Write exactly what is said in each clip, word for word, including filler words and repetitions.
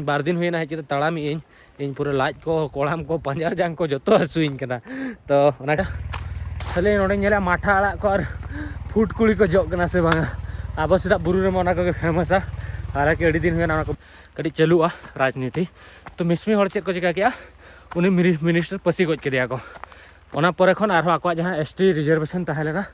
ᱵᱟᱨ ᱫᱤᱱ ᱦᱩᱭᱱᱟ ᱦᱮᱡ ᱠᱟᱛᱮ ᱛᱟᱲᱟᱢᱮᱜ ᱟᱹᱧ᱾ ᱤᱧ ᱯᱩᱨᱟᱹ ᱞᱟᱡ ᱠᱚ, ᱠᱚᱲᱟᱢ ᱠᱚ, ᱯᱟᱸᱡᱟ ᱡᱟᱝ ᱠᱚ ᱡᱚᱛᱚ ᱦᱟᱹᱥᱩᱧ ᱠᱟᱱᱟ᱾ ᱛᱚ ᱚᱱᱟ ᱠᱷᱟᱹᱞᱤ ᱱᱚᱰᱮᱧ ᱧᱮᱞᱟ ᱢᱟᱴᱷᱟ ᱟᱲᱟᱜ ᱠᱚ ᱟᱨ ᱯᱷᱩᱴ ᱠᱩᱲᱤ ᱠᱚ ᱡᱚᱜ ᱠᱟᱱᱟ ᱥᱮ ᱵᱟᱝᱟ᱾ ᱟᱵᱚ ᱥᱮᱫᱟᱜ ᱵᱩᱨᱩ ᱨᱮᱢᱟ ᱚᱱᱟ ᱠᱚᱜᱮ ᱯᱷᱮᱢᱟᱥᱟ᱾ ᱟᱨ ᱠᱤ ᱟᱹᱰᱤ ᱫᱤᱱ ᱦᱩᱭᱱᱟ ᱚᱱᱟ ᱠᱚ ᱠᱟᱹᱴᱤᱡ ᱪᱟᱹᱞᱩᱜᱼᱟ ᱨᱟᱡᱽᱱᱤᱛᱤ᱾ ᱛᱚ ᱢᱤᱥᱢᱤ ᱦᱚᱲ ᱪᱮᱫ ᱠᱚ ᱪᱤᱠᱟ ᱠᱮᱜᱼᱟ, ᱩᱱᱤ ᱢᱤᱱᱤ-, ᱢᱤᱱᱤᱥᱴᱟᱨ ᱯᱟᱹᱥᱤ ᱜᱚᱡ ᱠᱮᱫᱮᱭᱟ ᱠᱚ᱾ ᱚᱱᱟ ᱯᱚᱨᱮ ᱠᱷᱚᱱ ᱟᱨᱦᱚᱸ ᱟᱠᱚᱣᱟᱜ ᱡᱟᱦᱟᱸ ᱮᱥ ᱴᱤ ᱨᱤᱡᱟᱨᱵᱷᱮᱥᱚᱱ ᱛᱟᱦᱮᱸ ᱞᱮᱱᱟ,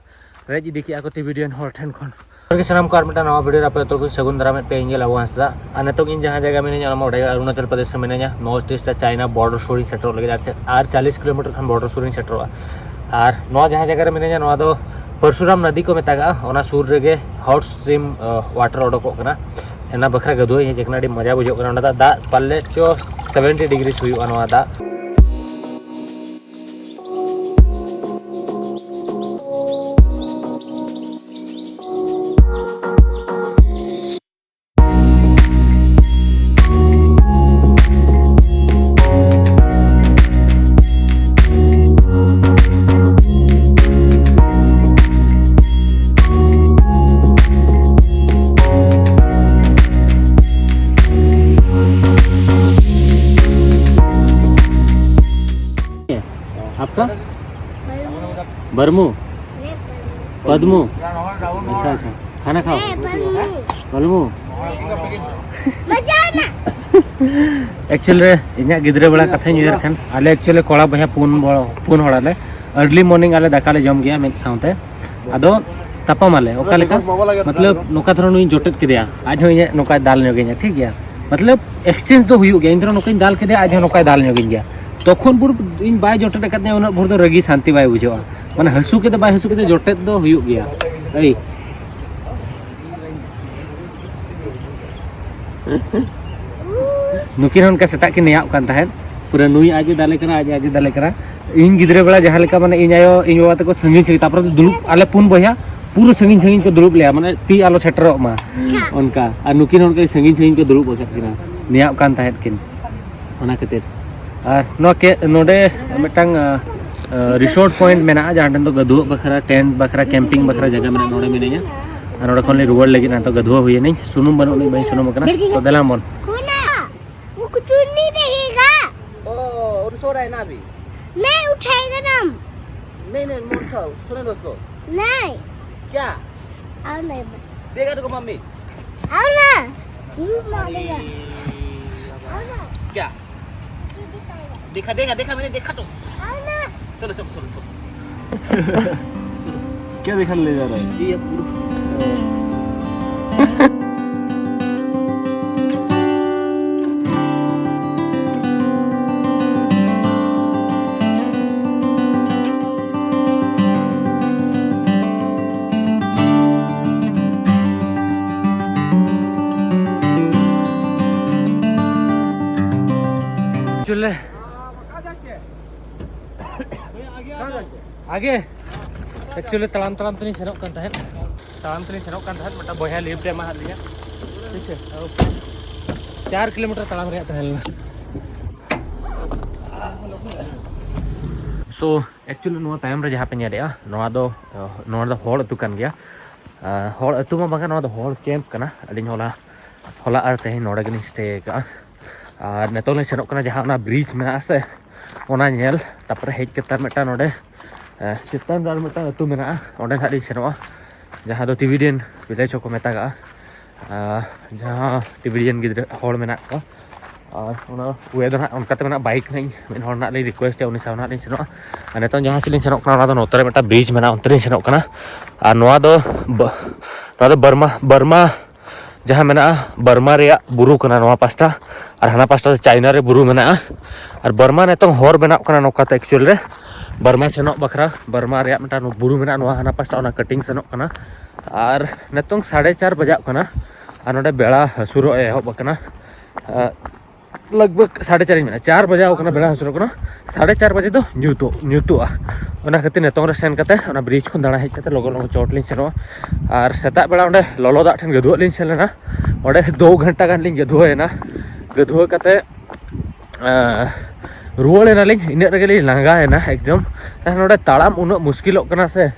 ᱨᱮᱡ ᱤᱫᱤ ᱠᱮᱜᱼᱟ ᱠᱚ ᱴᱤᱵᱤᱰᱤᱭᱟᱱ ᱦᱚᱲ ᱴᱷᱮᱱ ᱠᱷᱚᱱ᱾ ᱡᱚᱦᱟᱨ ᱜᱮ ᱥᱟᱱᱟᱢ ᱠᱚ, ᱟᱨ ᱢᱤᱫᱴᱟᱝ ᱱᱟᱣᱟ ᱵᱷᱤᱰᱤᱭᱳ ᱨᱮ ᱟᱯᱮ ᱡᱚᱛᱚ ᱠᱚ ᱥᱟᱹᱜᱩᱱ ᱫᱟᱨᱟᱢᱮᱫ ᱯᱮ, ᱤᱧ ᱜᱮ ᱞᱟᱵᱩ ᱦᱟᱸᱥᱫᱟ᱾ ᱟᱨ ᱱᱤᱛᱚᱜ ᱤᱧ ᱡᱟᱦᱟᱸ ᱡᱟᱭᱜᱟ ᱢᱤᱱᱟᱹᱧᱟ, ᱚᱱᱟ ᱢᱟ ᱚᱸᱰᱮ ᱜᱮ ᱚᱨᱩᱱᱟᱪᱚᱞ ᱯᱨᱚᱫᱮᱥ ᱨᱮ ᱢᱤᱱᱟᱹᱧᱟ᱾ ᱱᱚᱨᱛᱷ ᱤᱥᱴ ᱟᱨ ᱪᱟᱭᱱᱟ ᱵᱚᱨᱰᱟᱨ ᱥᱩᱨ ᱤᱧ ᱥᱮᱴᱮᱨᱚᱜ ᱞᱟᱹᱜᱤᱫ, ᱟᱨ ᱪᱮ-, ᱟᱨ ᱪᱟᱞᱤᱥ ᱠᱤᱞᱳᱢᱤᱴᱟᱨ ᱠᱷᱟᱱ ᱵᱚᱨᱰᱟᱨ ᱥᱩᱨ ᱤᱧ ᱥᱮᱴᱮᱨᱚᱜᱼᱟ᱾ ᱟᱨ ᱱᱚᱣᱟ ᱡᱟᱦᱟᱸ ᱡᱟᱭᱜᱟ ᱨᱮ ᱢᱤᱱᱟᱹᱧᱟ, ᱱᱚᱣᱟ ᱫᱚ ᱯᱚᱨᱥᱩᱨᱟᱢ ᱱᱚᱫᱤ ᱠᱚ ᱢᱮᱛᱟᱜᱟᱜᱼᱟ, ᱚᱱᱟ ᱥᱩᱨ ᱨᱮᱜᱮ ᱦᱚᱴ ᱥᱴᱨᱤᱢ, ᱚ, ᱣᱟᱴᱟᱨ ᱚᱰᱚᱠᱚᱜ ᱠᱟᱱᱟ᱾ ᱚᱱᱟ ᱵᱟᱠᱷᱨᱟ ᱜᱟᱹᱫᱷᱩᱣᱟᱹ ᱦᱮᱡ ᱟᱠᱟᱱᱟ, ᱟᱹᱰᱤ ᱢᱚᱡᱟ ᱵᱩᱡᱷᱟᱹᱜ ᱠᱟᱱᱟ᱾ ᱚᱸᱰᱮ ᱫᱟᱜ, ᱫᱟᱜ ᱯᱟᱞᱮ ᱪᱚ ᱥᱮᱵᱷᱮᱱᱴᱤ ᱰᱤᱜᱽᱨᱤ ᱦᱩᱭᱩᱜᱼᱟ ᱱᱚᱣᱟ ᱫᱟᱜ᱾ आपका? बर्मू। बर्मू। नहीं, बर्मू। पद्मू। अच्छा, अच्छा। खाना खाओ। नहीं, बर्मू। बर्मू। मजा आना। ᱮᱠᱪᱩᱭᱮᱞ ᱨᱮ ᱤᱧᱟᱹᱜ ᱜᱤᱫᱽᱨᱟᱹ ᱵᱮᱲᱟ ᱠᱟᱛᱷᱟᱧ ᱩᱭᱦᱟᱹᱨ ᱠᱷᱟᱱ, ᱟᱞᱮ ᱮᱠᱪᱩᱭᱮᱞ ᱠᱚᱲᱟ ᱵᱚᱭᱦᱟ ᱯᱩᱱ ᱵᱚ-, ᱯᱩᱱ ᱦᱚᱲ ᱟᱞᱮ᱾ ᱟᱨᱞᱤ ᱢᱚᱨᱱᱤᱝ ᱟᱞᱮ ᱫᱟᱠᱟ ᱞᱮ ᱡᱚᱢ ᱜᱮᱭᱟ ᱢᱤᱫ ᱥᱟᱶᱛᱮ᱾ ᱟᱫᱚ ᱛᱟᱯᱟᱢᱟᱞᱮ᱾ ᱚᱠᱟ ᱞᱮᱠᱟ? ᱢᱚᱛᱞᱚᱵ ᱱᱚᱝᱠᱟ ᱫᱷᱚᱨᱚ ᱱᱩᱭᱤᱧ ᱡᱚᱴᱮᱫ ᱠᱮᱫᱮᱭᱟ, ᱟᱡ ᱦᱚᱸ ᱤᱧᱟᱹᱜ ᱱᱚᱝᱠᱟᱭ ᱫᱟᱞ ᱧᱚᱜᱤᱧᱟ, ᱴᱷᱤᱠ ᱜᱮᱭᱟ? ᱢᱚᱛᱞᱚᱵ ᱮᱠᱥᱪᱮᱧᱡᱽ ᱫᱚ ᱦᱩᱭᱩᱜ ᱜᱮᱭᱟ, ᱤᱧ ᱫᱷᱚᱨᱚ ᱱᱚᱝᱠᱟᱧ ᱫᱟᱞ ᱠᱮᱫᱮᱭᱟ, ᱟᱡ ᱦᱚᱸ ᱱᱚᱝᱠᱟᱭ ᱫᱟᱞ ᱧᱚᱜᱤᱧ ᱜᱮᱭᱟ᱾ ᱛᱚᱠᱷᱚᱱ ᱵᱷᱳᱨ ᱤᱧ ᱵᱟᱭ ᱡᱚᱴᱮᱫ ᱟᱠᱟᱫᱤᱧᱟ, ᱩᱱᱟᱹᱜ ᱵᱷᱳᱨ ᱫᱚ ᱨᱟᱹᱜᱤ ᱥᱟᱱᱛᱤ ᱵᱟᱭ ᱵᱩᱡᱷᱟᱹᱣᱟ᱾ ᱢᱟᱱᱮ ᱦᱟᱹᱥᱩ ᱠᱮᱫᱮ ᱵᱟᱭ ᱦᱟᱹᱥᱩ ᱠᱮᱫᱮ, ᱡᱚᱴᱮᱫ ᱫᱚ ᱦᱩᱭᱩᱜ ᱜᱮᱭᱟ᱾ ᱮᱭ, ᱱᱩᱠᱤᱱ ᱦᱚᱸ ᱚᱱᱠᱟ ᱥᱮᱛᱟᱜ ᱠᱤᱱ ᱱᱮᱭᱟᱜ ᱠᱟᱱ ᱛᱟᱦᱮᱸᱫ, ᱯᱩᱨᱟᱹ ᱱᱩᱭ ᱟᱡ ᱮ ᱫᱟᱞᱮ ᱠᱟᱱᱟ, ᱟᱡ ᱟᱡ ᱮ ᱫᱟᱞᱮ ᱠᱟᱱᱟ᱾ ᱤᱧ ᱜᱤᱫᱽᱨᱟᱹ ᱵᱮᱲᱟ ᱡᱟᱦᱟᱸ ᱞᱮᱠᱟ, ᱢᱟᱱᱮ ᱤᱧ ᱟᱭᱳ ᱤᱧ ᱵᱟᱵᱟ ᱛᱟᱠᱚ ᱥᱟᱺᱜᱤᱧ ᱥᱟᱺᱜᱤᱧ, ᱛᱟᱨᱯᱚᱨᱮ ᱫᱩᱲᱩᱵ, ᱟᱞᱮ ᱯᱩᱱ ᱵᱚᱭᱦᱟ ᱯᱩᱨᱟᱹ ᱥᱟᱺᱜᱤᱧ ᱥᱟᱺᱜᱤᱧ ᱠᱚ ᱫᱩᱲᱩᱵ ᱞᱮᱭᱟ, ᱢᱟᱱᱮ ᱛᱤ ᱟᱞᱚ ᱥᱮᱴᱮᱨᱚᱜ ᱢᱟ ᱚᱱᱠᱟ᱾ ᱟᱨ ᱱᱩᱠᱤᱱ ᱦᱚᱸ ᱚᱱᱠᱟ ᱥᱟᱺᱜᱤᱧ ᱥᱟᱺᱜᱤᱧ ᱠᱚ ᱫᱩᱲᱩᱵ ᱟᱠᱟᱫ ᱠᱤᱱᱟ, ᱱᱮᱭᱟᱜ ᱠᱟᱱ ᱛᱟᱦᱮᱸᱫ ᱠᱤᱱ᱾ ᱚᱱᱟ ᱠᱷᱟᱹᱛᱤᱨ᱾ ᱟᱨ ᱱᱚᱣᱟ ᱠᱮ-, ᱱᱚᱰᱮ ᱢᱤᱫᱴᱟᱝ, ᱟ, ᱟ, ᱨᱤᱥᱳᱨᱴ ᱯᱚᱭᱮᱱᱴ ᱢᱮᱱᱟᱜᱼᱟ, ᱡᱟᱦᱟᱸ ᱴᱷᱮᱱ ᱫᱚ ᱜᱟᱹᱫᱷᱩᱣᱟᱹᱜ ᱵᱟᱠᱷᱨᱟ, ᱴᱮᱱᱴ ᱵᱟᱠᱷᱨᱟ, ᱠᱮᱢᱯᱤᱝ ᱵᱟᱠᱷᱨᱟ ᱡᱟᱭᱜᱟ ᱢᱮᱱᱟᱜᱼᱟ᱾ ᱱᱚᱰᱮ ᱢᱤᱱᱟᱹᱧᱟ᱾ ᱟᱨ ᱱᱚᱰᱮ ᱠᱷᱚᱱ ᱞᱤᱧ ᱨᱩᱣᱟᱹᱲ ᱞᱟᱹᱜᱤᱫ, ᱱᱤᱛᱚᱜ ᱜᱟᱹᱫᱷᱩᱣᱟᱹ ᱦᱩᱭᱮᱱᱟᱹᱧ, ᱥᱩᱱᱩᱢ ᱵᱟᱹᱱᱩᱜ ᱟᱹᱱᱤᱡ, ᱵᱟᱹᱧ ᱥᱩᱱᱩᱢ ᱟᱠᱟᱱᱟ᱾ ᱛᱚ ᱫᱮᱞᱟ ᱵᱚᱱ᱾ तू नहीं देखेगा। ओ, और सो रहा है ना अभी? नहीं उठाएगा ना हम। नहीं, नहीं, मैं उठाओ, सोने दो उसको। नहीं। क्या? और नहीं। देगा तुमको मम्मी? और ना। तू मारेगा। और ना। क्या? तू दिखाएगा। देखा, देखा, देखा, मैंने देखा तो। और ना। चलो, चलो, चलो, चलो। क्या दिखाने ले जा रहा है? ये पूरा चले। आगे। एक्चुअली ᱛᱟᱲᱟᱢ ᱛᱟᱲᱟᱢ ᱛᱮᱞᱤᱧ ᱥᱮᱱᱚᱜ ᱠᱟᱱ ᱛᱟᱦᱮᱸᱫ᱾ ᱛᱟᱲᱟᱢ ᱛᱮᱞᱤᱧ ᱥᱮᱱᱚᱜ ᱠᱟᱱ ᱛᱟᱦᱮᱸᱫ, ᱢᱤᱫᱴᱟᱝ ᱵᱚᱭᱦᱟ ᱞᱤᱯᱷᱴ ᱮ ᱮᱢᱟᱦᱟᱫ ᱞᱤᱧᱟ᱾ ᱴᱷᱤᱠ ᱪᱮ? ᱪᱟᱨ ᱠᱤᱞᱳᱢᱤᱴᱟᱨ ᱛᱟᱲᱟᱢ ᱨᱮᱭᱟᱜ ᱛᱟᱦᱮᱸ ᱞᱮᱱᱟ᱾ ᱥᱳ ᱮᱠᱪᱩᱭᱮᱞᱤ ᱱᱚᱣᱟ ᱛᱟᱭᱚᱢ ᱨᱮ ᱡᱟᱦᱟᱸ ᱯᱮ ᱧᱮᱞᱮᱜᱼᱟ, ᱱᱚᱣᱟ ᱫᱚ, ᱱᱚᱣᱟ ᱫᱚ ᱦᱚᱲ ᱟᱹᱛᱩ ᱠᱟᱱ ᱜᱮᱭᱟ᱾ ᱟᱨ ᱦᱚᱲ ᱟᱹᱛᱩ ᱢᱟ ᱵᱟᱝᱟ, ᱱᱚᱣᱟ ᱫᱚ ᱦᱚᱲ ᱠᱮᱢᱯ ᱠᱟᱱᱟ᱾ ᱟᱹᱞᱤᱧ ᱦᱚᱞᱟ, ᱦᱚᱞᱟ ᱟᱨ ᱛᱮᱦᱮᱧ ᱱᱚᱰᱮ ᱜᱮᱞᱤᱧ ᱥᱴᱮ ᱟᱠᱟᱫᱼᱟ᱾ ᱟᱨ ᱱᱤᱛᱚᱝ ᱞᱤᱧ ᱥᱮᱱᱚᱜ ᱠᱟᱱᱟ ᱡᱟᱦᱟᱸ ᱚᱱᱟ ᱵᱨᱤᱡᱽ ᱢᱮᱱᱟᱜᱼᱟ ᱥᱮ, ᱚᱱᱟ ᱧᱮᱞ᱾ ᱛᱟᱨᱯᱚᱨᱮ ᱦᱮᱡ ᱠᱟᱛᱮ ᱟᱨ ᱢᱤᱫᱴᱟᱝ ᱱᱚᱰᱮ, ᱮ, ᱪᱮᱛᱟᱱ ᱨᱮ ᱟᱨ ᱢᱤᱫᱴᱟᱝ ᱟᱹᱛᱩ ᱢᱮᱱᱟᱜᱼᱟ, ᱚᱸᱰᱮ ᱱᱟᱦᱟᱜ ᱞᱤᱧ ᱥᱮᱱᱚᱜᱼᱟ, ᱡᱟᱦᱟᱸ ᱫᱚ ᱴᱤᱵᱤᱰᱤᱭᱟᱱ ᱵᱷᱤᱞᱮᱡᱽ ᱦᱚᱸᱠᱚ ᱢᱮᱛᱟᱜᱟᱜᱼᱟ᱾ ᱟᱨ ᱡᱟᱦᱟᱸ ᱴᱤᱵᱤᱰᱤᱭᱟᱱ ᱜᱤᱫᱽᱨᱟᱹ ᱦᱚᱲ ᱢᱮᱱᱟᱜ ᱠᱚᱣᱟ, ᱟᱨ ᱚᱱᱟ ᱚᱭᱮᱫᱟᱨ ᱦᱟᱸᱜ ᱚᱱᱠᱟᱛᱮ ᱢᱮᱱᱟᱜᱼᱟ, ᱵᱟᱭᱤᱠ ᱱᱟᱦᱟᱜ ᱤᱧ ᱢᱤᱫ ᱦᱚᱲ ᱱᱟᱦᱟᱜ ᱞᱤᱧ ᱨᱤᱠᱩᱭᱮᱥᱴ ᱮᱭᱟ, ᱩᱱᱤ ᱥᱟᱶ ᱱᱟᱦᱟᱜ ᱞᱤᱧ ᱥᱮᱱᱚᱜᱼᱟ᱾ ᱟᱨ ᱱᱤᱛᱚᱝ ᱡᱟᱦᱟᱸ ᱥᱮᱫ ᱞᱤᱧ ᱥᱮᱱᱚᱜ ᱠᱟᱱᱟ, ᱚᱱᱟ ᱫᱚ ᱱᱚᱛᱮ ᱨᱮ ᱢᱤᱫᱴᱟᱝ ᱵᱨᱤᱡᱽ ᱢᱮᱱᱟᱜᱼᱟ, ᱚᱱᱛᱮ ᱞᱤᱧ ᱥᱮᱱᱚᱜ ᱠᱟᱱᱟ᱾ ᱟᱨ ᱱᱚᱣᱟ ᱫᱚ ᱵᱚ-, ᱱᱚᱣᱟ ᱫᱚ ᱵᱟᱨᱢᱟ, ᱵᱟᱨᱢᱟ ᱡᱟᱦᱟᱸ ᱢᱮᱱᱟᱜᱼᱟ, ᱵᱟᱨᱢᱟ ᱨᱮᱭᱟᱜ ᱵᱩᱨᱩ ᱠᱟᱱᱟ ᱱᱚᱣᱟ ᱯᱟᱥᱴᱟ, ᱟᱨ ᱦᱟᱱᱟ ᱯᱟᱥᱴᱟ ᱫᱚ ᱪᱟᱭᱱᱟ ᱨᱮ ᱵᱩᱨᱩ ᱢᱮᱱᱟᱜᱼᱟ᱾ ᱟᱨ ᱵᱟᱨᱢᱟ ᱱᱤᱛᱚᱝ ᱦᱚᱨ ᱵᱮᱱᱟᱜ ᱠᱟᱱᱟ ᱱᱚᱝᱠᱟᱛᱮ ᱮᱠᱪᱩᱭᱮᱞ ᱨᱮ᱾ ᱵᱟᱨᱢᱟ ᱥᱮᱱᱚᱜ ᱵᱟᱠᱷᱨᱟ ᱵᱟᱨᱢᱟ ᱨᱮᱭᱟᱜ ᱢᱤᱫᱴᱟᱝ ᱵᱩᱨᱩ ᱢᱮᱱᱟᱜᱼᱟ, ᱱᱚᱣᱟ ᱦᱟᱱᱟ ᱯᱟᱥᱴᱟ ᱚᱱᱟ ᱠᱟᱹᱴᱤᱝ ᱥᱮᱱᱚᱜ ᱠᱟᱱᱟ᱾ ᱟᱨ ᱱᱤᱛᱚᱝ ᱥᱟᱲᱮ ᱪᱟᱨ ᱵᱟᱡᱟᱜ ᱠᱟᱱᱟ, ᱟᱨ ᱱᱚᱰᱮ ᱵᱮᱲᱟ ᱦᱟᱹᱥᱩᱨᱚᱜ ᱮ ᱮᱦᱚᱵ ᱟᱠᱟᱱᱟ᱾ ᱟᱨ ᱞᱟᱜᱽ ᱵᱷᱟᱜᱽ ᱥᱟᱲᱮ ᱪᱟᱨ ᱤᱧ ᱢᱮᱱᱟ, ᱪᱟᱨ ᱵᱟᱡᱟᱣ ᱠᱟᱱᱟ, ᱵᱮᱲᱟ ᱦᱟᱹᱥᱩᱨᱚᱜ ᱠᱟᱱᱟ, ᱥᱟᱲᱮ ᱪᱟᱨ ᱵᱟᱡᱮ ᱫᱚ ᱧᱩᱛᱚᱜ, ᱧᱩᱛᱚᱜᱼᱟ᱾ ᱚᱱᱟ ᱠᱷᱟᱹᱛᱤᱨ ᱱᱤᱛᱚᱝ ᱨᱮ ᱥᱮᱱ ᱠᱟᱛᱮ ᱚᱱᱟ ᱵᱨᱤᱡᱽ ᱠᱷᱚᱱ ᱫᱟᱬᱟ ᱦᱮᱡ ᱠᱟᱛᱮ ᱞᱚᱜᱚᱱ ᱞᱚᱜᱚᱱ ᱪᱚᱴ ᱞᱤᱧ ᱥᱮᱱᱚᱜᱼᱟ᱾ ᱟᱨ ᱥᱮᱛᱟᱜ ᱵᱮᱲᱟ ᱚᱸᱰᱮ ᱞᱚᱞᱚ ᱫᱟᱜ ᱴᱷᱮᱱ ᱜᱟᱹᱫᱩᱣᱟᱜ ᱞᱤᱧ ᱥᱮᱱ ᱞᱮᱱᱟ, ᱚᱸᱰᱮ ᱫᱩ ᱜᱷᱚᱱᱴᱟ ᱜᱟᱱ ᱞᱤᱧ ᱜᱟᱹᱫᱩᱣᱟᱹᱭᱮᱱᱟ᱾ ᱜᱟᱹᱫᱩᱣᱟᱹ ᱠᱟᱛᱮ, ᱟᱸ, ᱨᱩᱣᱟᱹᱲ ᱮᱱᱟᱞᱤᱧ, ᱤᱱᱟᱹᱜ ᱨᱮᱜᱮ ᱞᱤᱧ ᱞᱟᱸᱜᱟᱭᱮᱱᱟ ᱮᱠᱫᱚᱢ᱾ ᱱᱚᱰᱮ ᱛᱟᱲᱟᱢ ᱩᱱᱟᱹᱜ ᱢᱩᱥᱠᱤᱞᱚᱜ ᱠᱟᱱᱟ ᱥᱮ,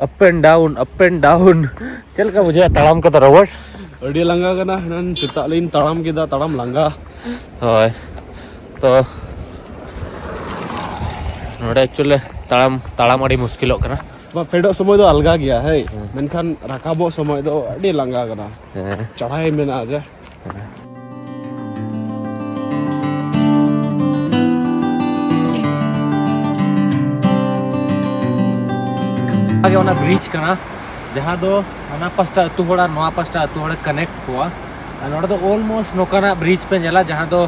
up and down, up and down᱾ ᱪᱮᱫ ᱞᱮᱠᱟ ᱵᱩᱡᱷᱟᱹᱜᱼᱟ ᱛᱟᱲᱟᱢ ᱠᱟᱛᱮ, ᱨᱚᱵᱟᱨᱴ? ᱟᱹᱰᱤ ᱞᱟᱸᱜᱟ ᱠᱟᱱᱟ, ᱮᱱᱟᱱ ᱥᱮᱛᱟᱜ ᱞᱤᱧ ᱛᱟᱲᱟᱢ ᱠᱮᱫᱟ, ᱛᱟᱲᱟᱢ ᱞᱟᱸᱜᱟ᱾ ᱦᱳᱭ, ᱛᱚ ᱱᱚᱰᱮ ᱮᱠᱪᱩᱭᱮᱞᱤ ᱛᱟᱲᱟᱢ, ᱛᱟᱲᱟᱢ ᱟᱹᱰᱤ ᱢᱩᱥᱠᱤᱞᱚᱜ ᱠᱟᱱᱟ᱾ ᱵᱟ, ᱯᱷᱮᱰᱚᱜ ᱥᱚᱢᱚᱭ ᱫᱚ ᱟᱞᱜᱟ ᱜᱮᱭᱟ, ᱦᱮᱸ, ᱦᱮᱸ᱾ ᱢᱮᱱᱠᱷᱟᱱ ᱨᱟᱠᱟᱵᱚᱜ ᱥᱚᱢᱚᱭ ᱫᱚ ᱟᱹᱰᱤ ᱞᱟᱸᱜᱟ ᱠᱟᱱᱟ᱾ ᱦᱮᱸ᱾ ᱪᱟᱲᱦᱟᱭ ᱢᱮᱱᱟᱜᱼᱟ ᱡᱮ᱾ ᱚᱱᱠᱟᱜᱮ ᱚᱱᱟ ᱵᱨᱤᱡᱽ ᱠᱟᱱᱟ, ᱡᱟᱦᱟᱸ ᱫᱚ ᱦᱟᱱᱟ ᱯᱟᱥᱴᱟ ᱟᱹᱛᱩ ᱦᱚᱲ ᱟᱨ ᱱᱚᱣᱟ ᱯᱟᱥᱴᱟ ᱟᱹᱛᱩ ᱦᱚᱲᱮ ᱠᱟᱱᱮᱠᱴ ᱠᱚᱣᱟ᱾ ᱟᱨ ᱱᱚᱰᱮ ᱫᱚ ᱚᱞᱢᱳᱥᱴ ᱱᱚᱝᱠᱟᱱᱟᱜ ᱵᱨᱤᱡᱽ ᱯᱮ ᱧᱮᱞᱟ, ᱡᱟᱦᱟᱸ ᱫᱚ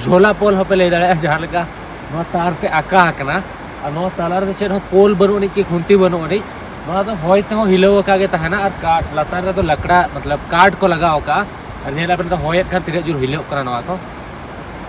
ᱡᱷᱳᱞᱟ ᱯᱳᱞ ᱦᱚᱸᱯᱮ ᱞᱟᱹᱭ ᱫᱟᱲᱮᱭᱟᱜᱼᱟ, ᱡᱟᱦᱟᱸ ᱞᱮᱠᱟ ᱱᱚᱣᱟ ᱛᱟᱨ ᱛᱮ ᱟᱠᱟ ᱟᱠᱟᱱᱟ᱾ ᱟᱨ ᱱᱚᱣᱟ ᱛᱟᱞᱟ ᱨᱮᱫᱚ ᱪᱮᱫ ᱦᱚᱸ ᱯᱳᱞ ᱵᱟᱹᱱᱩᱜ ᱟᱹᱱᱤᱡ ᱠᱤ ᱠᱷᱩᱱᱴᱤ ᱵᱟᱹᱱᱩᱜ ᱟᱹᱱᱤᱡ᱾ ᱱᱚᱣᱟ ᱫᱚ ᱦᱚᱭ ᱛᱮᱦᱚᱸ ᱦᱤᱞᱟᱹᱣ ᱟᱠᱟ ᱜᱮ ᱛᱟᱦᱮᱱᱟ᱾ ᱟᱨ ᱠᱟᱴ ᱞᱟᱛᱟᱨ ᱨᱮᱫᱚ ᱞᱟᱠᱲᱟ, ᱢᱚᱛᱞᱚᱵ ᱠᱟᱴ ᱠᱚ ᱞᱟᱜᱟᱣ ᱟᱠᱟᱜᱼᱟ᱾ ᱟᱨ ᱧᱮᱞ ᱟᱵᱮᱱ ᱫᱚ ᱦᱚᱭᱮᱫ ᱠᱷᱟᱱ ᱛᱤᱱᱟᱹᱜ ᱡᱳᱨ ᱦᱤᱞᱟᱹᱜ ᱠᱟᱱᱟ ᱱᱚᱣᱟ ᱠᱚ,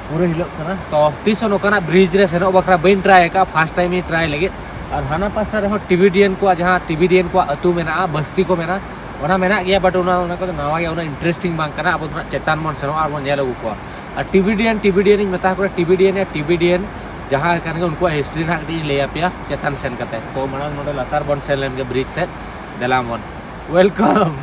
ᱯᱩᱨᱟᱹ ᱦᱤᱞᱟᱹᱜ ᱠᱟᱱᱟ᱾ ᱛᱚ ᱛᱤᱥ ᱦᱚᱸ ᱱᱚᱝᱠᱟᱱᱟᱜ ᱵᱨᱤᱡᱽ ᱨᱮ ᱥᱮᱱᱚᱜ ᱵᱟᱠᱷᱨᱟ ᱵᱟᱹᱧ ᱴᱨᱟᱭ ᱟᱠᱟᱫᱼᱟ, ᱯᱷᱟᱥᱴ ᱴᱟᱭᱤᱢ ᱤᱧ ᱴᱨᱟᱭ ᱞᱟᱹᱜᱤᱫ᱾ ᱟᱨ ᱦᱟᱱᱟ ᱯᱟᱥᱴᱟ ᱨᱮᱦᱚᱸ ᱴᱤᱵᱤᱰᱤᱭᱟᱱ ᱠᱚᱣᱟᱜ, ᱡᱟᱦᱟᱸ ᱴᱤᱵᱤᱰᱤᱭᱟᱱ ᱠᱚᱣᱟᱜ ᱟᱹᱛᱩ ᱢᱮᱱᱟᱜᱼᱟ, ᱵᱟᱥᱛᱤ ᱠᱚ ᱢᱮᱱᱟᱜᱼᱟ, ᱚᱱᱟ ᱢᱮᱱᱟᱜ ᱜᱮᱭᱟ, ᱵᱟᱴ ᱚᱱᱟ, ᱚᱱᱟ ᱠᱚᱫᱚ ᱱᱟᱣᱟ ᱜᱮᱭᱟ, ᱩᱱᱟᱹᱜ ᱤᱱᱴᱟᱨᱮᱥᱴᱤᱝ ᱵᱟᱝ ᱠᱟᱱᱟ᱾ ᱟᱵᱚ ᱫᱚ ᱱᱟᱜ ᱪᱮᱛᱟᱱ ᱵᱚᱱ ᱥᱮᱱᱚᱜᱼᱟ ᱟᱨ ᱵᱚᱱ ᱧᱮᱞ ᱟᱹᱜᱩ ᱠᱚᱣᱟ᱾ ᱟᱨ ᱴᱤᱵᱤᱰᱤᱭᱟᱱ, ᱴᱤᱵᱤᱰᱤᱭᱟᱱ ᱤᱧ ᱢᱮᱛᱟ ᱠᱚ ᱠᱟᱱᱟ, ᱴᱤᱵᱤᱰᱤᱭᱟᱱ ᱡᱟᱦᱟᱸ ᱠᱟᱱ ᱜᱮ, ᱩᱱᱠᱩᱣᱟᱜ ᱦᱤᱥᱴᱨᱤ ᱱᱟᱜ ᱠᱟᱹᱴᱤᱡ ᱤᱧ ᱞᱟᱹᱭ ᱟᱯᱮᱭᱟ ᱪᱮᱛᱟᱱ ᱥᱮᱱ ᱠᱟᱛᱮ᱾ ᱛᱚ ᱢᱟᱲᱟᱝ ᱱᱚᱰᱮ ᱞᱟᱛᱟᱨ ᱵᱚᱱ ᱥᱮᱱ ᱞᱮᱱ ᱜᱮ ᱵᱨᱤᱡᱽ ᱥᱮᱫ᱾ ᱫᱮᱞᱟ ᱵᱚᱱ, ᱣᱮᱞᱠᱟᱢ᱾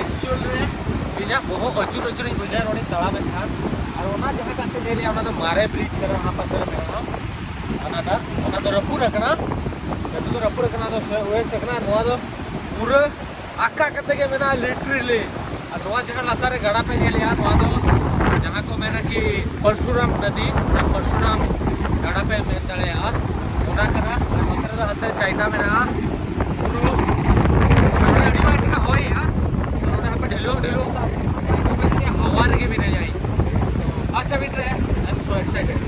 ᱮᱠᱪᱩᱭᱮᱞ ᱨᱮ ᱤᱧᱟᱹᱜ ᱵᱚᱦᱚᱜ ᱟᱹᱪᱩᱨ ᱟᱹᱪᱩᱨᱤᱧ ᱵᱩᱡᱷᱟᱹᱣᱟ ᱱᱚᱰᱮᱧ ᱛᱟᱲᱟᱢᱮᱫ ᱠᱷᱟᱱ᱾ ᱟᱨ ᱚᱱᱟ ᱡᱟᱦᱟᱸᱴᱟᱜ ᱯᱮ ᱧᱮᱞᱮᱜᱼᱟ, ᱚᱱᱟ ᱫᱚ ᱢᱟᱨᱮ ᱵᱨᱤᱡᱽ ᱠᱟᱱᱟ, ᱚᱱᱟ ᱯᱟᱥᱮ ᱨᱮ ᱢᱮᱱᱟᱜᱼᱟ᱾ ᱦᱟᱱᱟᱴᱟᱜ, ᱚᱱᱟ ᱫᱚ ᱨᱟᱹᱯᱩᱫ ᱟᱠᱟᱱᱟ, ᱱᱤᱛᱚᱜ ᱫᱚ ᱨᱟᱹᱯᱩᱫ ᱟᱠᱟᱱᱟ, ᱟᱫᱚ ᱥᱮ ᱣᱮᱥᱴ ᱟᱠᱟᱱᱟ᱾ ᱱᱚᱣᱟ ᱫᱚ ᱯᱩᱨᱟᱹ ᱟᱠᱟ ᱠᱟᱛᱮ ᱜᱮ ᱢᱮᱱᱟᱜᱼᱟ, ᱞᱤᱴᱨᱮᱞᱤ᱾ ᱟᱨ ᱱᱚᱣᱟ ᱡᱟᱦᱟᱸ ᱞᱟᱛᱟᱨ ᱨᱮ ᱜᱟᱰᱟ ᱯᱮ ᱧᱮᱞᱮᱜᱼᱟ, ᱱᱚᱣᱟ ᱫᱚ ᱡᱟᱦᱟᱸ ᱠᱚ ᱢᱮᱱᱟ ᱠᱤ ᱯᱚᱨᱥᱩᱨᱟᱢ ᱱᱚᱫᱤ, ᱚᱱᱟ ᱯᱚᱨᱥᱩᱨᱟᱢ ᱜᱟᱰᱟ ᱯᱮ ᱢᱮᱱ ᱫᱟᱲᱮᱭᱟᱜᱼᱟ, ᱚᱱᱟ ᱠᱟᱱᱟ᱾ ᱟᱨ ᱱᱚᱛᱮ ᱨᱮᱫᱚ ᱦᱟᱱᱛᱮ ᱨᱮ ᱪᱟᱭᱱᱟ ᱢᱮᱱᱟᱜᱼᱟ᱾ ᱵᱩᱨᱩ, ᱟᱹᱰᱤ ᱵᱟᱭ ᱴᱷᱤᱠᱟ ᱦᱚᱭᱮᱜᱼᱟ᱾ ᱱᱚᱰᱮ ᱦᱟᱯᱮ ᱰᱷᱤᱞᱣᱟᱹᱜ ᱰᱷᱤᱞᱣᱟᱹᱜ ᱫᱟ᱾ ᱦᱟᱣᱟ ᱨᱮᱜᱮ ᱢᱤᱱᱟᱹᱧᱟ ᱤᱧ᱾ First time ᱨᱮ, I am so excited.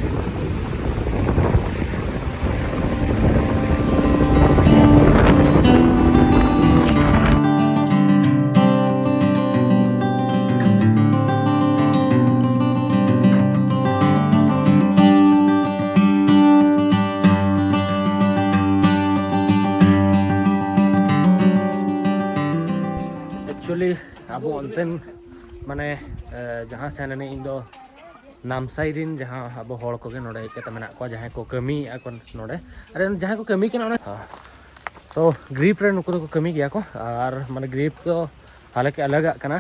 ᱟᱵᱚ ᱚᱱᱛᱮᱱ ᱢᱟᱱᱮ ᱡᱟᱦᱟᱸ ᱥᱮᱱ ᱨᱤᱱᱤᱡ ᱤᱧ ᱫᱚ ᱱᱟᱢᱥᱟᱭ ᱨᱤᱱ ᱡᱟᱦᱟᱸ ᱟᱵᱚ ᱦᱚᱲ ᱠᱚᱜᱮ ᱱᱚᱰᱮ ᱦᱮᱡ ᱠᱟᱛᱮ ᱢᱮᱱᱟᱜ ᱠᱚᱣᱟ, ᱡᱟᱦᱟᱸᱭ ᱠᱚ ᱠᱟᱹᱢᱤᱭᱮᱫᱼᱟ ᱠᱚ ᱱᱚᱰᱮ, ᱟᱨ ᱡᱟᱦᱟᱸᱭ ᱠᱚ ᱠᱟᱹᱢᱤ ᱠᱟᱱᱟ ᱚᱸᱰᱮ, ᱛᱚ ᱜᱨᱤᱯ ᱨᱮ ᱱᱩᱠᱩ ᱫᱚᱠᱚ ᱠᱟᱹᱢᱤ ᱜᱮᱭᱟ ᱠᱚ᱾ ᱟᱨ ᱢᱟᱱᱮ ᱜᱨᱤᱯ ᱫᱚ ᱦᱟᱞᱟᱠᱤ ᱟᱞᱟᱜᱟᱜ ᱠᱟᱱᱟ,